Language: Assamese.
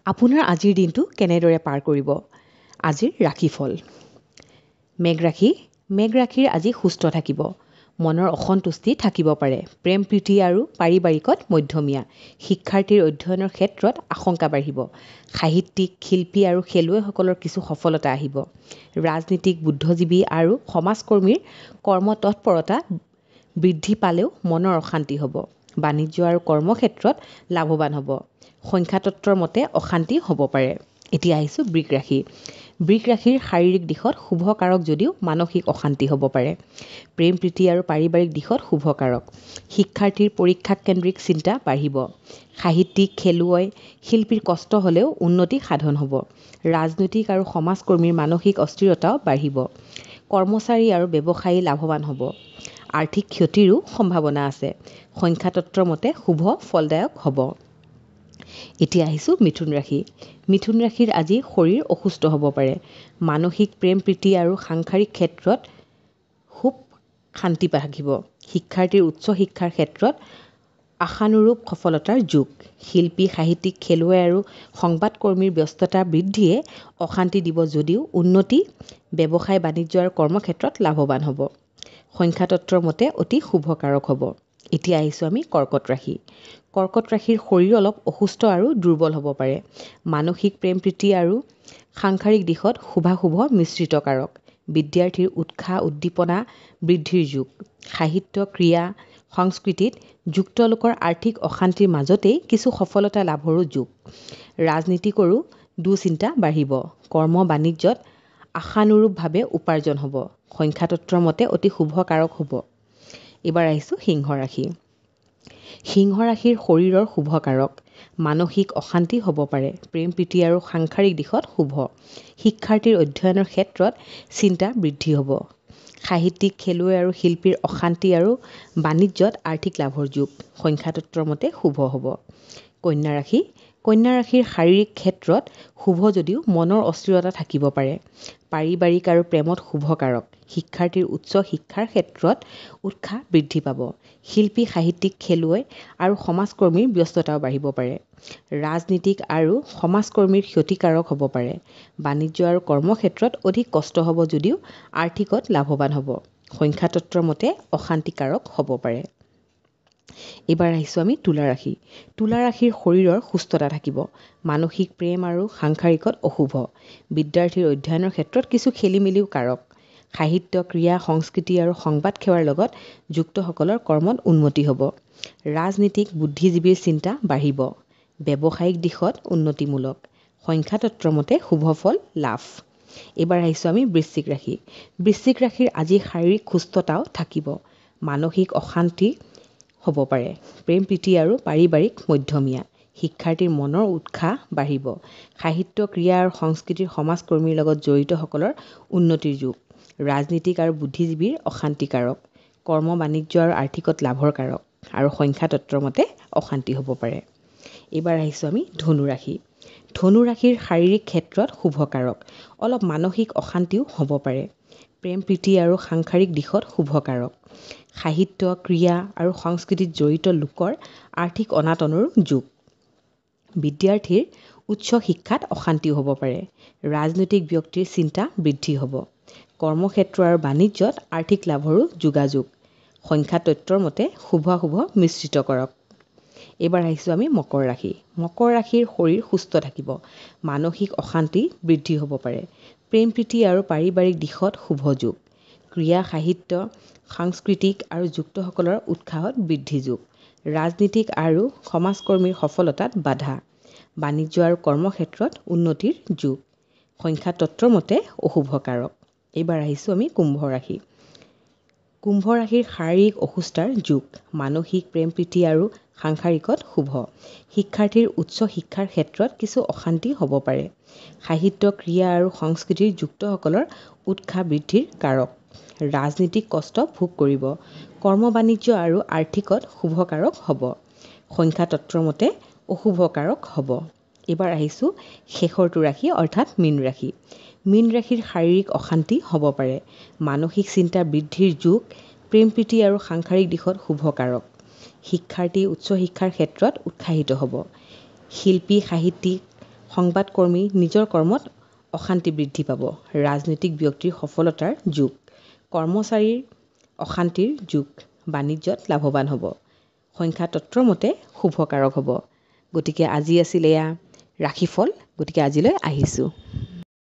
আপোনাৰ আজিৰ দিনটো কেনেদৰে পাৰ কৰিব? আজিৰ ৰাশিফল। মেঘ ৰাশি। মেঘ ৰাশিৰ আজি সুস্থ থাকিব। মনৰ অসন্তুষ্টি থাকিব পাৰে। প্ৰেম, প্ৰীতি আৰু পাৰিবাৰিকত মধ্যমীয়া। শিক্ষাৰ্থীৰ অধ্যয়নৰ ক্ষেত্ৰত আশংকা বাঢ়িব। সাহিত্যিক, শিল্পী আৰু খেলুৱৈসকলৰ কিছু সফলতা আহিব। ৰাজনীতিক, বুদ্ধিজীৱী আৰু সমাজকৰ্মীৰ কৰ্ম তৎপৰতা বৃদ্ধি পালেও মনৰ অশান্তি হ'ব। বাণিজ্য আৰু কৰ্মক্ষেত্ৰত লাভৱান হ'ব। সংখ্যাতত্ত্বৰ মতে অশান্তি হ'ব পাৰে। এতিয়া আহিছোঁ বৃষ ৰাশি। বৃষ ৰাশিৰ শাৰীৰিক দিশত শুভ কাৰক যদিও মানসিক অশান্তি হ'ব পাৰে। প্ৰেম, প্ৰীতি আৰু পাৰিবাৰিক দিশত শুভ কাৰক। শিক্ষাৰ্থীৰ পৰীক্ষা কেন্দ্ৰিক চিন্তা বাঢ়িব। সাহিত্যিক, খেলুৱৈ, শিল্পীৰ কষ্ট হ'লেও উন্নতি সাধন হ'ব। ৰাজনৈতিক আৰু সমাজকৰ্মীৰ মানসিক অস্থিৰতাও বাঢ়িব। কৰ্মচাৰী আৰু ব্যৱসায়ী লাভৱান হ'ব। আৰ্থিক ক্ষতিৰো সম্ভাৱনা আছে। সংখ্যাতত্ত্বৰ মতে শুভ ফলদায়ক হ'ব। এতিয়া আহিছোঁ মিথুন ৰাশি। মিথুন ৰাশিৰ আজি শৰীৰ অসুস্থ হ'ব পাৰে। মানসিক প্ৰেম, প্ৰীতি আৰু সাংসাৰিক ক্ষেত্ৰত খুব শান্তি থাকিব। শিক্ষাৰ্থীৰ উচ্চ শিক্ষাৰ ক্ষেত্ৰত আশানুৰূপ সফলতাৰ যোগ। শিল্পী, সাহিত্যিক, খেলুৱৈ আৰু সংবাদকৰ্মীৰ ব্যস্ততা বৃদ্ধিয়ে অশান্তি দিব যদিও উন্নতি, ব্যৱসায়, বাণিজ্য আৰু কৰ্মক্ষেত্ৰত লাভৱান হ'ব। সংখ্যাতত্ত্বৰ মতে অতি শুভ কাৰক হ'ব। এতিয়া আহিছোঁ আমি কৰ্কট ৰাশি। কৰ্কট ৰাশিৰ শৰীৰ অলপ অসুস্থ আৰু দুৰ্বল হ'ব পাৰে। মানসিক প্ৰেম, প্ৰীতি আৰু সাংসাৰিক দিশত শুভাশুভ মিশ্ৰিত কাৰক। বিদ্যাৰ্থীৰ উৎসাহ উদ্দীপনা বৃদ্ধিৰ যোগ। সাহিত্য, ক্ৰীড়া, সংস্কৃতিত যুক্ত লোকৰ আৰ্থিক অশান্তিৰ মাজতেই কিছু সফলতা লাভৰো যোগ। ৰাজনীতিকৰো দুচিন্তা বাঢ়িব। কৰ্ম বাণিজ্যত আশানুৰূপভাৱে উপাৰ্জন হ'ব। সংখ্যাতত্ত্বৰ মতে অতি শুভ কাৰক হ'ব। এইবাৰ আহিছোঁ সিংহ ৰাশি। সিংহ ৰাশিৰ শৰীৰৰ শুভ কাৰক। মানসিক অশান্তি হ'ব পাৰে। প্ৰেম, প্ৰীতি আৰু সাংসাৰিক দিশত শুভ। শিক্ষাৰ্থীৰ অধ্যয়নৰ ক্ষেত্ৰত চিন্তা বৃদ্ধি হ'ব। সাহিত্যিক, খেলুৱৈ আৰু শিল্পীৰ অশান্তি আৰু বাণিজ্যত আৰ্থিক লাভৰ যোগ। সংখ্যাতত্ত্বৰ মতে শুভ হ'ব। কন্যা ৰাশি। কন্যা ৰাশিৰ শাৰীৰিক ক্ষেত্ৰত শুভ যদিও মনৰ অস্থিৰতা থাকিব পাৰে। পাৰিবাৰিক আৰু প্ৰেমত শুভ কাৰক। শিক্ষাৰ্থীৰ উচ্চ শিক্ষাৰ ক্ষেত্ৰত উৎসাহ বৃদ্ধি পাব। শিল্পী, সাহিত্যিক, খেলুৱৈ আৰু সমাজকৰ্মীৰ ব্যস্ততাও বাঢ়িব পাৰে। ৰাজনীতিক আৰু সমাজকৰ্মীৰ ক্ষতিকাৰক হ'ব পাৰে। বাণিজ্য আৰু কৰ্মক্ষেত্ৰত অধিক কষ্ট হ'ব যদিও আৰ্থিকত লাভৱান হ'ব। সংখ্যাতত্ত্বৰ মতে অশান্তিকাৰক হ'ব পাৰে। এইবাৰ আহিছোঁ আমি তুলা ৰাশি। তুলা ৰাশিৰ শৰীৰৰ সুস্থতা থাকিব। মানসিক প্ৰেম আৰু সাংসাৰিকত অশুভ। বিদ্যাৰ্থীৰ অধ্যয়নৰ ক্ষেত্ৰত কিছু খেলি মেলিও কাৰক। সাহিত্য, ক্ৰীড়া, সংস্কৃতি আৰু সংবাদ সেৱাৰ লগত যুক্তসকলৰ কৰ্মত উন্নতি হ'ব। ৰাজনীতিক, বুদ্ধিজীৱীৰ চিন্তা বাঢ়িব। ব্যৱসায়িক দিশত উন্নতিমূলক। সংখ্যাতত্ত্বৰ মতে শুভ ফল লাভ। এইবাৰ আহিছোঁ আমি বৃশ্চিক ৰাশি। বৃশ্চিক ৰাশিৰ আজি শাৰীৰিক সুস্থতাও থাকিব। মানসিক অশান্তি হ'ব পাৰে। প্ৰেম, প্ৰীতি আৰু পাৰিবাৰিক মধ্যমীয়া। শিক্ষাৰ্থীৰ মনৰ উৎসাহ বাঢ়িব। সাহিত্য, ক্ৰীড়া আৰু সংস্কৃতিৰ সমাজকৰ্মীৰ লগত জড়িতসকলৰ উন্নতিৰ যোগ। ৰাজনীতিক আৰু বুদ্ধিজীৱীৰ অশান্তিকাৰক। কৰ্ম, বাণিজ্য আৰু আৰ্থিকত লাভৰ কাৰক আৰু সংখ্যাতত্ত্বৰ মতে অশান্তি হ'ব পাৰে। এইবাৰ আহিছোঁ আমি ধনু ৰাশি। ধনু ৰাশিৰ শাৰীৰিক ক্ষেত্ৰত শুভ কাৰক। অলপ মানসিক অশান্তিও হ'ব পাৰে। প্ৰেম, প্ৰীতি আৰু সাংসাৰিক দিশত শুভ কাৰক। সাহিত্য, ক্ৰীড়া আৰু সংস্কৃতিত জড়িত লোকৰ আৰ্থিক অনাটনৰো যোগ। বিদ্যাৰ্থীৰ উচ্চ শিক্ষাত অশান্তিও হ'ব পাৰে। ৰাজনৈতিক ব্যক্তিৰ চিন্তা বৃদ্ধি হ'ব। কৰ্মক্ষেত্ৰ আৰু বাণিজ্যত আৰ্থিক লাভৰো যোগাযোগ। সংখ্যাতত্ত্বৰ মতে শুভাশুভ মিশ্ৰিত কৰক। এইবাৰ আহিছোঁ আমি মকৰ ৰাশি। মকৰ ৰাশিৰ শৰীৰ সুস্থ থাকিব। মানসিক অশান্তি বৃদ্ধি হ'ব পাৰে। প্ৰেম, প্ৰীতি আৰু পাৰিবাৰিক দিশত শুভ যোগ। ক্ৰীড়া, সাহিত্য, সাংস্কৃতিক আৰু যুক্তসকলৰ উৎসাহত বৃদ্ধি যোগ। ৰাজনীতিক আৰু সমাজকৰ্মীৰ সফলতাত বাধা। বাণিজ্য আৰু কৰ্মক্ষেত্ৰত উন্নতিৰ যোগ। সংখ্যাতত্ত্বৰ মতে অশুভ কাৰক। এইবাৰ আহিছোঁ আমি কুম্ভ ৰাশি। কুম্ভ ৰাশিৰ শাৰীৰিক অসুস্থাৰ যোগ। মানসিক প্ৰেম, প্ৰীতি আৰু সাংসাৰিকত শুভ। শিক্ষাৰ্থীৰ উচ্চ শিক্ষাৰ ক্ষেত্ৰত কিছু অশান্তি হ'ব পাৰে। সাহিত্য, ক্ৰীড়া আৰু সংস্কৃতিৰ যুক্তসকলৰ উৎসাহ বৃদ্ধিৰ কাৰক। ৰাজনীতিক কষ্ট ভোগ কৰিব। কৰ্ম, বাণিজ্য আৰু আৰ্থিকত শুভ কাৰক হ'ব। সংখ্যাতত্ত্বৰ মতে অশুভ কাৰক হ'ব। এইবাৰ আহিছোঁ শেষৰটো ৰাশি অৰ্থাৎ মীন ৰাশি। মীন ৰাশিৰ শাৰীৰিক অশান্তি হ'ব পাৰে। মানসিক চিন্তা বৃদ্ধিৰ যোগ। প্ৰেম, প্ৰীতি আৰু সাংসাৰিক দিশত শুভ কাৰক। শিক্ষাৰ্থী উচ্চ শিক্ষাৰ ক্ষেত্ৰত উৎসাহিত হ'ব। শিল্পী, সাহিত্যিক, সংবাদকৰ্মী নিজৰ কৰ্মত অশান্তি বৃদ্ধি পাব। ৰাজনৈতিক ব্যক্তিৰ সফলতাৰ যোগ। কৰ্মচাৰীৰ অশান্তিৰ যোগ। বাণিজ্যত লাভৱান হ'ব। সংখ্যা তত্ত্বৰ মতে শুভকাৰক হ'ব। গতিকে আজি আছিল এয়া ৰাশিফল। গতিকে আজিলৈ আহিছোঁ।